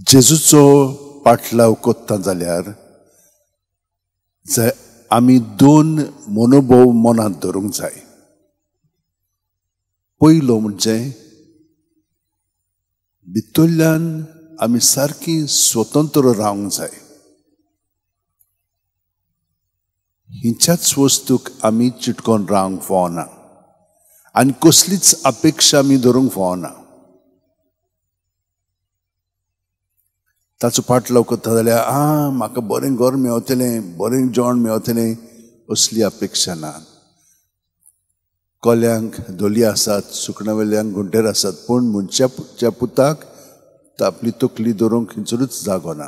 जेजूचो पाटलाव कोत्ता जाल्यार आमी दोन मनोभव मनांत धरूंक जाय. पयलो म्हणजे भितरल्यान आमी सारकी स्वतंत्र रावंक जाय. हिच्याच वस्तूक आमी चिटकोन रावंक फावना आनी कसलीच अपेक्षा आमी धरूंक फावना. ताचो पाटलाव करता जाल्यार आं म्हाका बरें घर मेवतलें, बरें जेवण मेवतलें असली अपेक्षा ना. कोल्यांक धोली आसात, सुकण्या वेल्यांक घुंटेर आसात, पूण मनशाच्या पुताक आपली तकली दवरूंक खंयसरूच जागो ना.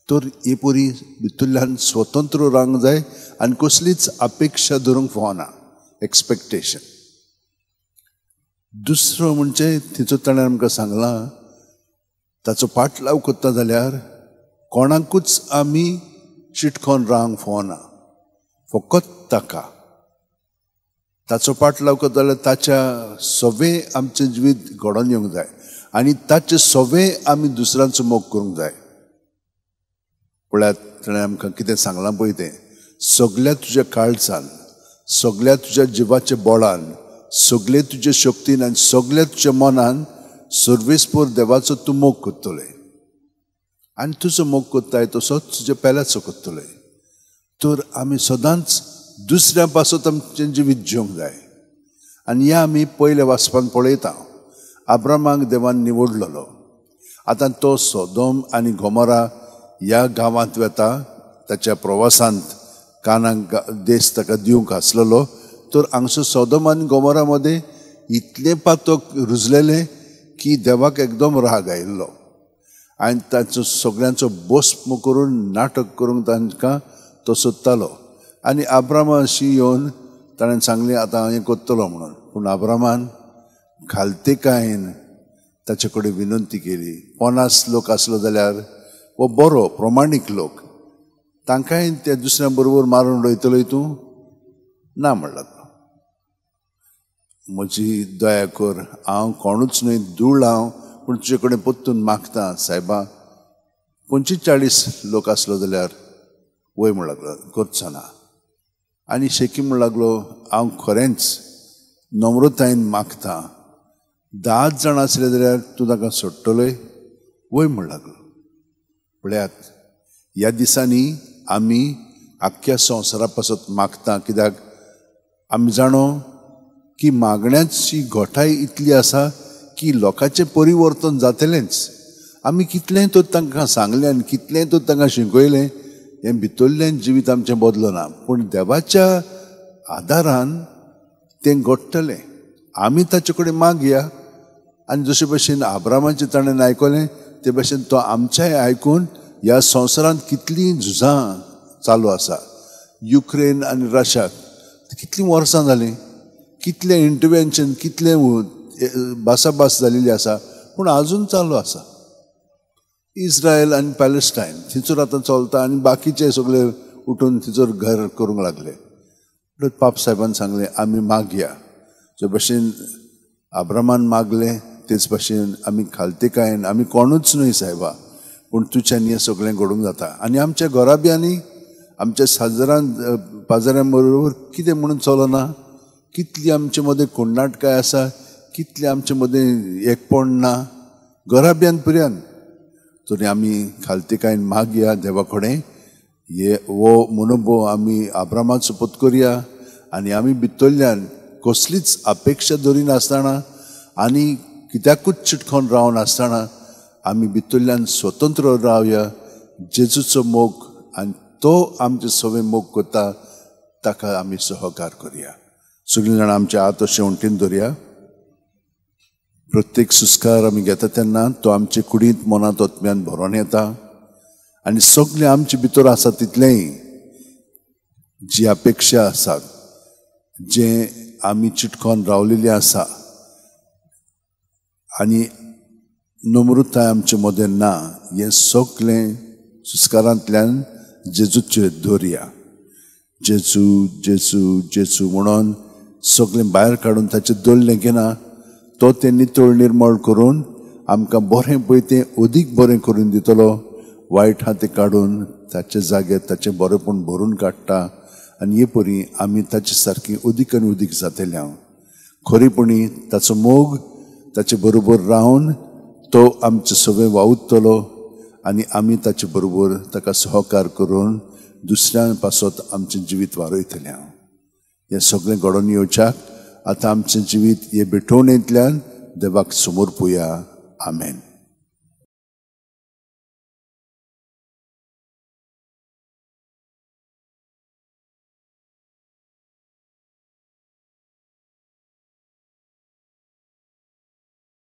तर हे परी भितरल्यान स्वतंत्र रावंक जाय आनी कसलीच अपेक्षा धरूंक फावना, एक्सपेक्टेशन. दुसरो म्हणजे थंयचो ताणें आमकां सांगलां ताचो पाटलाव करता जाल्यार कोणाकूच आमी चिटकोन रावंक फावना, फकत ताका. ताचो पाटलाव करता जाल्यार ताच्या सगळें आमचें जिवीत घडोवन येवंक जाय आनी ताचें सगळें आमी दुसऱ्यांचो मोग करूंक जाय. पळयात ताणें आमकां कितें सांगलां पळय तें, सगल्या तुज्या काळजान, सगल्या तुज्या जिवाच्या बळान, सगळे तुजे शक्तीन आनी सगल्या तुज्या मनान सर्वेस्पोर देवाचो तूं मोग करतले आनी तुजो मोग करताय तसोच तुज्या पेल्याचो करतले. तर आमी सदांच दुसऱ्या पासत आमचें जिवीत जिवंक जाय. आनी ह्या आमी पयल्या वाचपान पळयता आब्रामाक देवान निवडलेलो. आतां तो सोदोम आनी गोमोरा ह्या गांवांत वता, ताच्या प्रवासांत कानाक देश ताका दिवंक आसलेलो. तर हांगसर सोदोम आनी गोमोरा मदें इतलें पातक रुजलेलें की देवाक एकदम राग आयिल्लो आनी ताचो सगळ्यांचो भस्म करून नाटक करूंक तांकां तो सोदतालो. आनी आब्रामाशी येवन ताणें सांगलें आतां हांव हें करतलो म्हणून. पूण आब्रामान खालतेकायेन ताचे कडेन विनंती केली. 50 लोक आसलो जाल्यार हो बरो प्रमाणीक लोक, तांकांय त्या दुसऱ्या बरोबर मारून उडयतलोय तूं ना म्हण लागलो. म्हजी दया कर, हांव कोणूच न्हय, धूळ हांव, पूण तुजे कडेन परतून मागता सायबा, 45 लोक आसलो जाल्यार वय म्हण लागलो, करचो ना. आनी शेकी म्हण लागलो हांव खरेंच नम्रतायेन मागता, 10 जाण आसले जाल्यार तूं ताका सोडटलोय वय म्हण लागलो. पळयात ह्या दिसांनी आमी आख्ख्या संवसारा पासत मागता, कित्याक आमी जाणो की मागण्याची घटाय इतली आसा की लोकांचें परिवर्तन जातलेंच. आमी कितलें तर तांकां सांगलें आनी कितलें तर तांकां शिकयलें, हें भितरल्यान जिवीत आमचें बदलना, पूण देवाच्या आदारान तें घडटलें. आमी ताचे कडेन मागया आनी जशे भशेन आब्रामाचें ताणें आयकलें ते भशेन तो आमचेंय आयकून ह्या संवसारांत कितलीं झुजां चालू आसा, युक्रेन आनी रशिया कितलीं वर्सां जालीं, कितलें इंटरवेन्शन, कितलें भासाभास जालेली आसा, पूण आजून चालू आसा. इस्रायल आनी पॅलेस्टायन थंयसर आतां चलता आनी बाकीचे सगळे उठून थंयसर घर करूंक लागले. पाप साहेबान सांगलें आमी मागया, जे भशेन आब्रामान मागलें तेच भशेन आमी खालतेकायेन, आमी कोणूच न्हय सायबा, पूण तुज्यान हें सगळें घडूंक जाता. आनी आमच्या घराब्यांनी, आमच्या साजरान पाजाऱ्यां बरोबर कितें म्हणून चलना, कितली आमचे मदें कोंडाटकाय आसा, कितलें आमचे मदें एकपण ना घराब्यान पर्यंत. तरी आमी खालतेकायेन मागया देवा कडेन, हे हो मनोभव आमी आब्रामाचो सोपत करया आनी आमी भितरल्यान कसलीच अपेक्षा धरिनासतना आनी कित्याकूच चिटकोन रावनासतना आमी भितरल्यान स्वतंत्र रावया. जेजूचो मोग आनी तो आमचे सगळे मोग करता ताका आमी सहकार करया. सगळीं जाणां आमच्या हात अशें उंटीन धरया. प्रत्येक सुस्कार आमी घेता तेन्ना तो आमचे कुडींत मनांत आत्म्यान भरोन येता आनी सगळें आमचे भितर आसा तितलेंय जी अपेक्षा आसा, जें आमी चिटकोन रावलेली आसा आनी नम्रताय आमचे मदें ना, हें सगळें सुस्कारांतल्यान जेजूचेर दवरया. जेजू जेजू जेजू म्हणून सगळें भायर काडून ताचें दवरलें की ना, तो तें नितळ निर्मळ करून आमकां बरें पळय तें अदीक बरें करून दितलो, वायट आहा तें काडून ताचे जाग्यार ताचें बरेंपण भरून काडटा आनी हे परी आमी ताचे सारकी अदीक आनी अदीक जातले हांव। खरेपणी ताचो मोग ताचे बरोबर रावन तो आमचे सगळें वावुरतलो आनी आमी ताचे बरोबर ताका सहकार करून दुसऱ्यां पासत आमचें जिवीत वारयतलें हांव। हें सगळें घडोवन येवच्याक आतां आमचें जिवीत हे भेटवणेंतल्यान देवाक समर्पुया। आमेन।